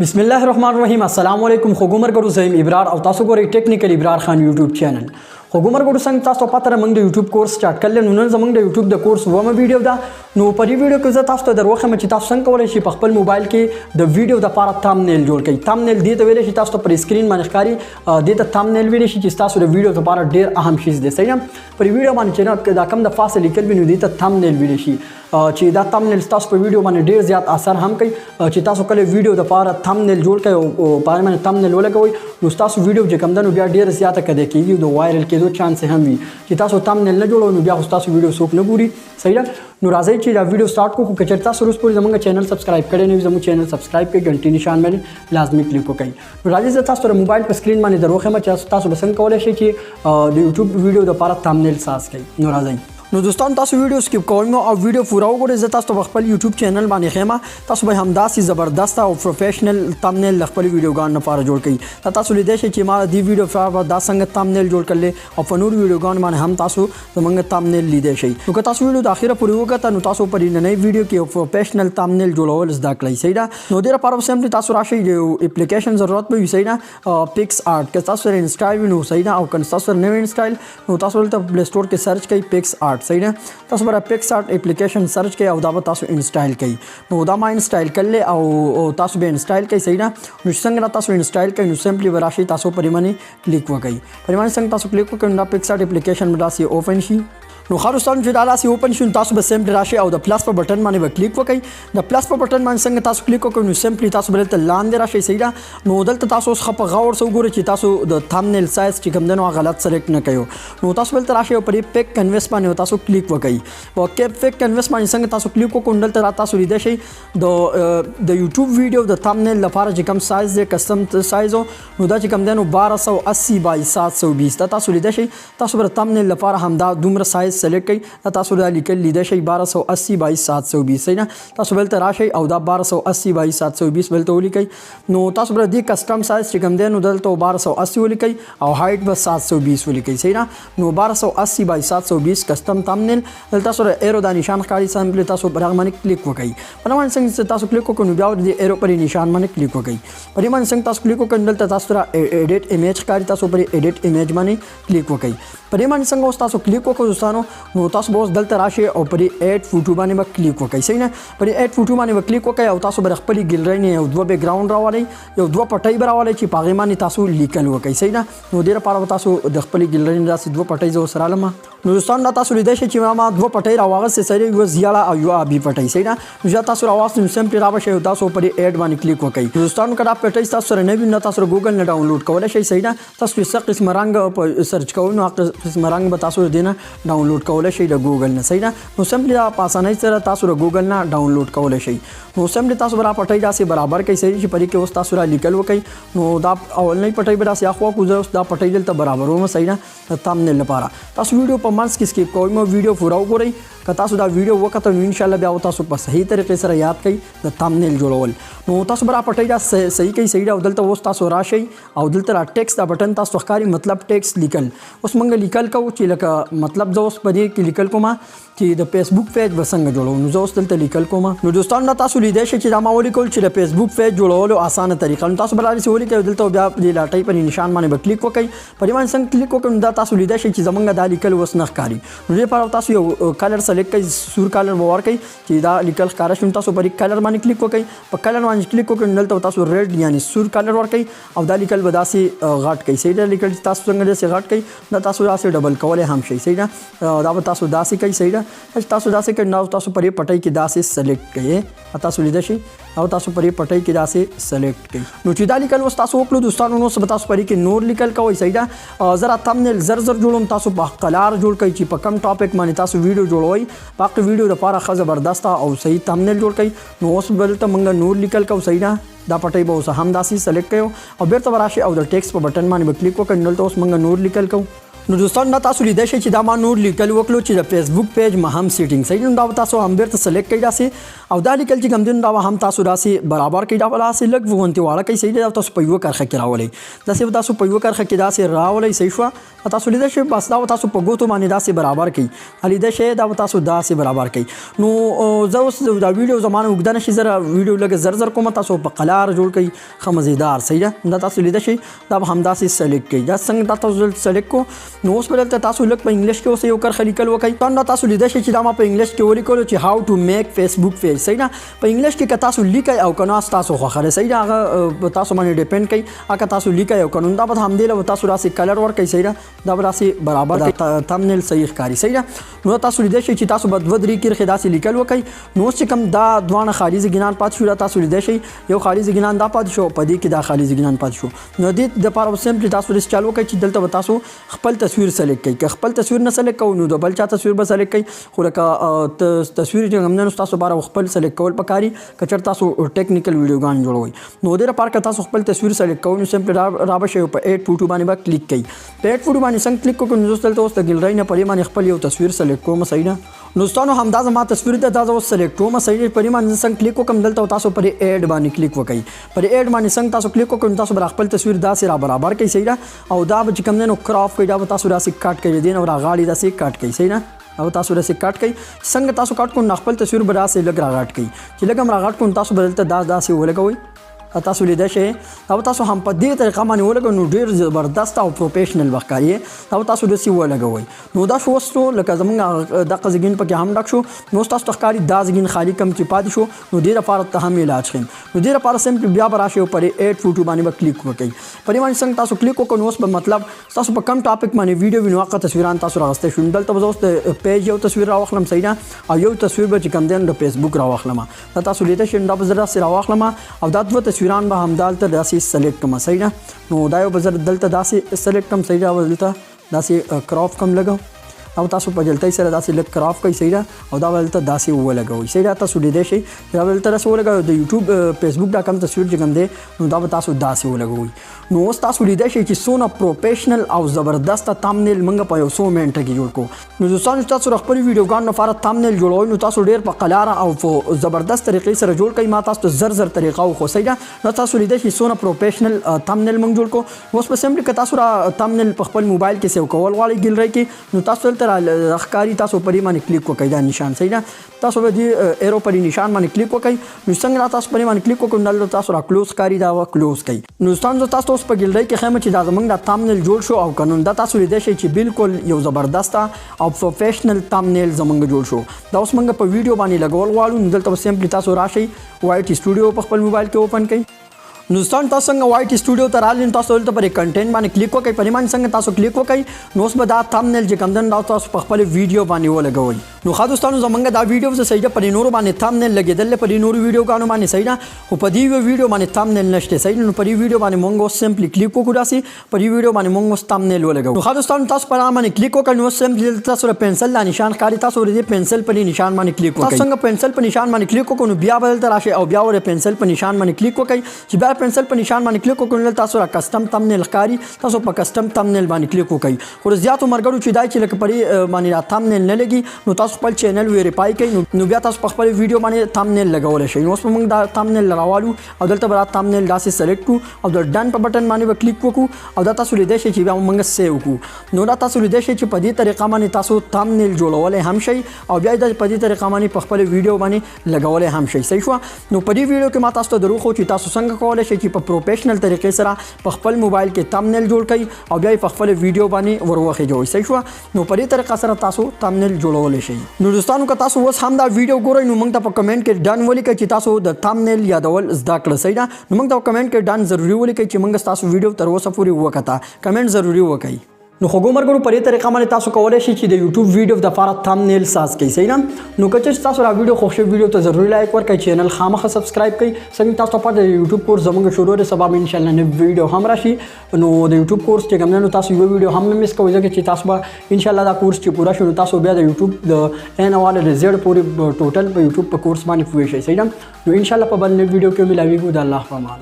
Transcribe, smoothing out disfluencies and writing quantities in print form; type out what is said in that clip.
بسم الله الرحمن الرحیم. السلام علیکم خوږو مرګرو، زه یم ابرار او تاسو ګورئ ټیکنیکل ابرار خان یوټیوب چینل. خوږو مرګرو، څنګه تاسو پته ده، موږ د یوټیوب کورس سٹارټ کړل. نو نن زموږ د یوټیوب د کورس اوومه ویډیو ده. نو په دې ویډیو کې زه تاسو ته دروښم چې تاسو څنګه کولی شئ په خپل موبایل کې د ویډیو د لپاره تمنیل جوړ کړئ. تمنیل دې ته ویلی شي، تاسو ته پر سکرین باندې ښکاري، دې ته تمنیل ویلی شي چې تاسو د ویډیو لپاره ډیر اهم شیز دی. صحیح ده؟ پر ویډیو باندې چې دا کم د فاصله لیکل وي، نو دې ته تمنیل ویلی شي چې دا تمنیل تاسو په ویډیو باندې ډیر زیات اثر هم کوي، چې تاسو کله ویډیو د پاره تمنیل جوړ کړئ او په باندې تمنیل ولګوئ، نو تاسو ویډیو چې کم ده نو بیا ډیر زیاته کده کیږي، د وایرل کېدو چانس هم وي. چې تاسو تمنیل نه جوړو، نو بیا خو تاسو ویډیو څوک نه ګوري. صحیح ده؟ نو راځئ چې دا ویډیو سٹارټ کړو. خو که چېرې تاسو اوس پورې زموږ چینل سبسکرایب کړی نه وي، زموږ چینل سبسکرایب کړئ، ګنټي نشان باندې لازمي کلیک وکړئ. نو راځئ، زه تاسو ته موبایل په سکرین باندې دروښیم چې تاسو به څنګه کولی شئ چې د یوټیوب ویډیو د پاره تمنیل ساز کړئ. نو راځئ. نو دوستان، تاسو ویډیو سکیپ کوئ مه او ویډیو پوره وګورئ. زه تاسو ته خپل یوټیوب چینل باندې ښیم، تاسو به همداسې زبردست او پروفیشنل تمنیل د خپل ویډیوګانو لپاره جوړ کړئ. دا تاسو لیدای شئ چې ما د دې ویډیو لپاره دا څنګه تمنیل جوړ کړل او په نورو ویډیوګانو باندې هم تاسو زمونږ تمنیل لیدای شئ. نو که تاسو ویډیو د اخره پورې وکته، نو تاسو په نننۍ ویډیو کې یو پروفیشنل تمنیل جوړول زده کړئ. صحیح ده؟ نو دې لپاره سمپلی تاسو راشئ، یو اپلیکیشن ضرورت به وي. صحیح ده؟ پیکس آرټ که تاسو سره انسټال وي نو صحیح ده، او که تاسو سره نه وي انسټال، نو تاسو دلته پلی سٹور کې سرچ کړئ پیکس آرټ. صحیح ده؟ تاسو به پیکس آرټ اپلیکیشن سرچ کړئ او دا به تاسو انسټال کړئ. نو دا ما انسټال کړل او تاسو به انسټال کړئ. صحیح ده؟ نو څنګه تاسو انسټال کړئ، نو سمپلی به راشئ، تاسو پر باندې کلیک وکړئ. پر باندې څنګه تاسو کلیک وکړئ، دا پیکس آرټ اپلیکیشن به داسې اوپن شي. نو ښه دوستان، چې دا داسې اوپن شي، نو تاسو به سمپلی راشئ او د پلس په بټن باندې به کلیک وکړئ. د پلس په بټن باندې څنګه تاسو کلیک وکړئ، نو سمپلی تاسو به دلته لاندې راشئ. صحیح ده؟ نو دلته تاسو اوس ښه په غور سره وګورئ چې تاسو د تمنیل سایز چې کوم دی نو غلط سلیکټ نه کوئ. نو تاسو دلته راشئ او پر پیک کنویس باندې تاسو کلیک وکړئ. او کې پیک کنویس باندې څنګه تاسو کلیک وکړئ، دلته تاسو لیدای شئ د یوټیوب ویډیو د تمنیل لپاره چې کوم سایز دی، کستم سایز، نو دا چې کوم دی نو 1280 بای 720. دا تاسو لیدای شئ. تاسو به تمنیل لپاره هم دا دومره سایز سلیکټ کړئ. دا تاسو دا لیکل لیدای شئ، 1280 بای 720. صحیح نه؟ تاسو بلته راشئ او دا 1280 بای 720 بلته ولیکئ. نو تاسو به دې کستم سایز چې کوم دی نو دلته 1280 ولیکئ او هایټ به 720 ولیکئ. صحیح نه؟ نو 1280 بای 720 کستم تمنیل. دلته تاسو ایرو دا نشان ښکاري، سمپلی تاسو پر هغه باندې کلیک وکړئ. په باندې څنګه تاسو کلیک وکړئ، نو بیا د ایرو پر نشان باندې کلیک وکړئ. په دې باندې څنګه تاسو کلیک وکړئ، دلته تاسو سره ایډیټ امیج ښکاري، تاسو پر ایډیټ امیج باندې کلیک وکړئ. په دې باندې څنګه اوس تاسو کلیک وکړئ دوستانو، نو تاسو به اوس دلته راشئ او پر ایډ فوټو باندې به کلیک وکړئ. صحیح نه؟ پر ایډ فوټو باندې به کلیک وکړئ او تاسو به خپل ګیلری نه یو دوه بیک ګراوند راولئ، یو دوه پټۍ به راولئ چې په هغې باندې تاسو لیکل وکړئ. صحیح نه؟ نو دې لپاره به تاسو د خپلې ګیلری نه داسې دوه پټۍ زه اوس رالم. نو دوستان، دا تاسو لیدای شئ چې ما دوه پټۍ راواغستې سره، یوه زیړه او یوه آبي پټۍ. صحیح نه؟ نو چې تاسو راواغستې، نو سمپلی را به شئ او تاسو پر ایډ باندې کلیک وکړئ. نو دوستانو، که دا پټۍ تاسو سره نه وي، نو تاسو ګوګل نه ډاونلوډ کولی شئ. صحیح نه؟ تاسو چې څه قسمه رنګ په سرچ کوئ، نو هغه قسمه رنګ به تاسو د دې نه ډاونلوډ کولی شئ د ګوګل نه. صحیح ده؟ نو سمپلی دا په اسانۍ سره تاسو د ګوګل نه ډاونلوډ کولی شئ. نو سمپلی تاسو به دا پټۍ داسې برابر کړئ، صحیح، چې په دې کې اوس تاسو را لیکل وکړئ. نو دا اولنۍ پټۍ به داسې اخوا کړو. زه اوس دا پټۍ دلته برابروم. صحیح ده؟ د تمنیل لپاره تاسو ویډیو په منځ کې سکیپ کوئ مه، ویډیو پوره وګورئ. که تاسو دا ویډیو وکتل، نو ان شاء الله بیا تاسو په صحیح طریقې سره یاد کړئ د تمنیل جوړول. نو تاسو به دا پټۍ دا صحیح کړئ. صحیح ده؟ او دلته اوس تاسو راشئ او دلته را ټیکس دا بټن تاسو ښکاري، مطلب ټیکس لیکل. اوس مونږ لیکل کوو چې لکه مطلب زه اوس په دې کې لیکل کوم چې د فیسبوک پیج به څنګه جوړو. نو زه اوس دلته لیکل کوم. نو دوستان، دا تاسو لیدای شئ چې دا ما ولیکل چې د فیسبوک پیج جوړولو اسانه طریقه. نو تاسو به داسې ولیکئ، دلته بیا د لاټۍ پر نشان باندې به کلیک وکړئ. په دې باندې څنګه کلیک وکړئ، نو دا تاسو لیدای شئ چې زمونږ دا لیکل اوس نه ښکاري. نو دې لپاره تاسو یو کلر سلیکټ کړئ، سور کلر به ورکړئ چې دا لیکل ښکاره شي. نو تاسو پر کلر باندې کلیک وکړئ. په کلر باندې کلیک وکړئ، نو دلته تاسو ریډ یعنی سور کلر ورکړئ او دا لیکل به داسې غټ کړئ. صحیح ده؟ لیکل چې تاسو څنګه داسې غټ کړئ، دا تاسو داسې ډبل کولی هم شئ. صحیح ده؟ دا به تاسو داسې کوئ. صحیح ده؟ چې تاسو داسې کوئ، نو تاسو پر پټۍ کې داسې سلیکټ کړئ. تاسو لیدای شئ او تاسو پر پټۍ کې داسې سلیکټ کړئ. نو چې دا لیکل اوس تاسو وکړو دوستانو، نو به تاسو پرې کې نور لیکل کوئ. صحیح ده؟ زه تمنیل زر زر جوړوم، تاسو په قلار جوړ کړئ چې په کم ټاپک باندې تاسو ویډیو جوړوئ، باقي ویډیو لپاره ښه زبردست او صحیح تمنیل جوړ کړئ. نو اوس دلته موږ نور لیکل کوو. صحیح ده؟ دا پټۍ به اوس هم داسې سلیکټ کړو او بیرته به راشي او د ټیکس په بټن باندې به کلیک وکړو. دلته اوس موږ نور لیکل کوو. نو دوستان، دا تاسو لیدای شئ چې دا ما نور لیکل وکړو چې د فیسبوک پیج مهم سیټینګ، صحیح. نو دا تاسو هم بیرته سلیکټ کړئ داسې، او دا لیکل چې کوم دی، دا هم تاسو داسې برابر کړئ. دا داسې لږ غونتې واړه کړئ، صحیح. دا تاسو په یوه کرښه کې راولئ، داسې تاسو په یوه کرښه کې داسې راولئ، صحیح شوه. تاسو لیدای شئ، بس دا تاسو په ګوتو باندې داسې برابر کړئ. لیدای شئ، دا تاسو داسې برابر کړئ. نو زه اوس دا ویډیو زمانه اوږده نه شي، زه ویډیو لږ زر زر کوم، تاسو په قلار جوړ کړئ، ښه مزیدار، صحیح ده. دا تاسو لیدای شئ، دا به همداسې سلیکټ کړئ. دا څنګه دا تاسو سلیکټ کو، نو اوس به دلته تاسو لږ په انګلیش کې اوس یو کرښه لیکل وکړئ. دا تاسو لیدای شئ چې دا ما په انګلیش کې ولیکلو چې how to make Facebook page، صحیح ده. په انګلیش کې که تاسو لیکئ او که نه، تاسو خوښه ده، صحیح ده. هغه تاسو باندې ډیپند کوي که تاسو لیکئ او که نه. دا به همدې له تاسو داسې کلر ورکړئ، صحیح ده. دا به داسې برابر thumbnail صحیح ښکاري، صحیح ده. نو تاسو لیدای شئ چې تاسو به دوه درې کرښې داسې لیکل وکړئ. نو اوس چې کوم دا دواړه خالي ځګینان پاتې شو، دا تاسو لیدای شئ، یو خالي ځګینان دا پاتې شو، په دې کې دا خالي ځګینان پاتې شو. نو دې دپاره simply تاسو داسې چال وکړئ چې دلته به تاسو خپل تصویر سلیکټ کړئ. که خپل تصویر نه سلیکټ کوئ، نو د بل چا تصویر به سلیکټ کړئ، خو لکه تصویر چې کوم دی، نو ستاسو لپاره خپل سلیکټ کول پکاري که چېرته تاسو ټیکنیکل ویډیوګان جوړوئ. نو دې لپاره که تاسو خپل تصویر سلیکټ کوئ، نو simply را به شئ، په add photo باندې به کلیک کړئ. په add photo باندې څنګه کلیک وکړو، نو دلته اوس د ګیلری نه پرې باندې خپل یو تصویر سلیکټ کوم، صحیح ده. نو دوستانو، همدا زما تصویر ده، دا زه اوس سلیکټ کوم، صحیح دی. پرې باندې څنګه کلیک وکړم، دلته تاسو پر add باندې کلیک وکړئ. پر add باندې څنګه تاسو کلیک وکړئ، تاسو بر خپل تصویر داسې را برابر کړئ، صحیح ده. او دا به چې کوم دی نو crop کړئ، دا به تاسو داسې کټ کړئ، دې نه راغاړي داسې کټ کړئ، صحیح ده. او تاسو داسې کټ کړئ. څنګه تاسو کټ کوم، خپل تصویر به داسې لږ راغټ کړئ. چې لږ هم راغټ کوم، تاسو به دلته دا داسې ولګوئ. تاسو لیدای شئ، او تاسو هم په دې طریقه باندې ولګوئ، نو ډیر زبردست او پروفیشنل وښکاري. او تاسو داسې ولګوئ، نو دا شو. اوس نو لکه زمونږ دغه ځګین پکې هم ډک شو. نو اوس تاسو ته ښکاري دا ځګین خالي کم چې پاتې شو، نو دې لپاره ته هم علاج ښیم. نو دې لپاره simply بیا به راشئ او پر add photo باندې به کلیک وکړئ. پر دې باندې څنګه تاسو کلیک وکړئ، نو اوس به مطلب تاسو په کم ټاپک باندې ویډیو وي، نو هغه تصویران تاسو راغستی شو. دلته به زه اوس د پیج یو تصویر راواخلم، صحیح ده، او یو تصویر به چې کوم دی د فیسبوک راواخلم. دا تاسو لیدای شئ، دا به زه داسې راواخلم او دا دوه تصویران به هم دلته داسې سلیکټ کړم، صحیح ده. نو دا یو به زه دلته داسې سلیکټ کړم، صحیح ده. دلته داسې crop کم لګو او تاسو په جلتۍ سره داسې لږ crop کړئ، صحیح ده. او دا به دلته داسې ولګوئ، صحیح ده. تاسو لیدای شئ چې دا به دلته داسې ولګوئ. د یوټیوب فیسبوک دا کوم تصویر چې کوم دی، نو دا به تاسو داسې ولګوئ. نو اوس تاسو لیدای شئ چې څونه پروفیشنل او زبردست thumbnail موږ په یو څو منټه کې جوړ کړو. نو دوستانو، تاسو د خپل ویډیوګانو لپاره thumbnail جوړوئ، نو تاسو ډیر په قلاره او په زبردست طریقې سره جوړ کړئ. ما تاسو ته زر زر طریقه وښوده، صحیح ده. نو تاسو لیدای شئ څونه پروفیشنل thumbnail موږ جوړ کړو. اوس به simply که تاسو را thumbnail په خپل موبایل کې save کول غواړئ ګیلری کې، نو تاسو دلته را ښکاري، تاسو په دې باندې کلیک وکړئ، دا نشان، صحیح ده. تاسو به دې arrow په دې نشان باندې کلیک وکړئ. نو څنګه را تاسو په دې باندې کلیک وکړئ، دلته تاسو را close ښکاري، دا close کړئ. نو دوستان، زه تاسو اوس په ګیلری کې ښیم چې دا زمونږ دا thumbnail جوړ شو او که نه. دا تاسو لیدای شئ چې بالکل یو زبردست او پروفیشنل thumbnail زمونږ جوړ شو. دا اوس موږ په ویډیو باندې لګول غواړو. نو دلته simply تاسو راشئ، YT Studio په خپل موبایل کې open کړئ. نو دوستان، تاسو څنګه YT Studio ته راغلئ، تاسو دلته پر content باندې کلیک وکړئ. په دې باندې څنګه تاسو کلیک وکړئ، نو اوس به دا thumbnail چې کوم دی، دا تاسو په خپل ویډیو باندې ولګوئ. نو ښه دوستانو، زمونږ دا ویډیو څه صحیح ده، په دې نورو باندې thumbnail لګېدل، په دې نورو ویډیوګانو باندې، صحیح ده، خو په دې یو ویډیو باندې thumbnail نشته، صحیح ده. نو په دې ویډیو باندې مونږ اوس simply کلیک وکړو، داسې په دې ویډیو باندې مونږ اوس thumbnail ولګوو. نو ښه دوستانو، تاسو په باندې کلیک وکړئ، نو simply دلته تاسو د پنسل دا نشان ښکاري، تاسو د دې پنسل په نشان باندې کلیک وکړئ. تاسو څنګه پنسل په نشان باندې کلیک وکړئ، نو بیا به دلته راشئ او بیا ور پنسل په نشان باندې کلیک وکړئ. چې بیا پنسل په نشان باندې کلیک وکړئ، نو تاسو را custom thumbnail ښکاري، تاسو په custom thumbnail باندې کلیک وکړئ. خو زیاتو مرګرو چې دای چې لکه پرې باندې را thumbnail نه لګي، نو تاسو خپل چینل verify کړئ، نو بیا تاسو په خپل ویډیو باندې thumbnail لګولی شئ. نو اوس موږ دا thumbnail راوالو او دلته به دا thumbnail داسې سلیکټ کړو او د done په بټن باندې به کلیک وکړو او دا تاسو لیدای شئ چې بیا موږ save کړو. نو دا تاسو لیدای شئ چې په دې طریقه باندې تاسو thumbnail جوړولی هم شئ او بیا د په دې طریقه باندې په خپل ویډیو باندې لګولی هم شئ، صحیح شو. نو په دې ویډیو کې ما تاسو ته دروښو چې تاسو څنګه کولی شئ چې په پروفیشنل طریقې سره په خپل موبایل کې thumbnail جوړ کړئ او بیا په خپل ویډیو باندې وروخېجوئ، صحیح شو. نو په دې طریقه سره تاسو thumbnail جوړولی شئ. نو دوستانو، که تاسو اوس هم دا ویډیو ګورئ، نو موږ ته په کمنټ کې done ولیکئ چې تاسو د thumbnail یادول زده کړل، صحیح ده. نو موږ ته په کمنټ کې done ضروري ولیکئ چې موږ ستاسو ویډیو تر اوسه پورې وکته، کمنټ ضروري وکړئ. نو خوږو مرګرو، په دې طریقه باندې تاسو کولی شئ چې د یوټیوب ویډیو د لپاره thumbnail ساز کړئ، صحیح ده. نو که چېرې تاسو را ویډیو خوښ شي، ویډیو ته ضروري لایک ورکړئ، چینل خامخا subscribe کړئ. څنګه تاسو ته د یوټیوب کورس زموږ شروع دی، سبا به ان شاء الله نوې ویډیو هم راشي. نو د یوټیوب کورس چې کوم دی، نو تاسو یو ویډیو هم نه miss کوئ، ځکه چې تاسو به ان شاء الله دا کورس چې پوره شي، نو تاسو بیا د یوټیوب د ان واله د زړ پورې ټوټل په یوټیوب په کورس باندې پوه شئ، صحیح ده. نو ان شاء الله په بل نوې ویډیو کې ملاویږو. د الله په امان.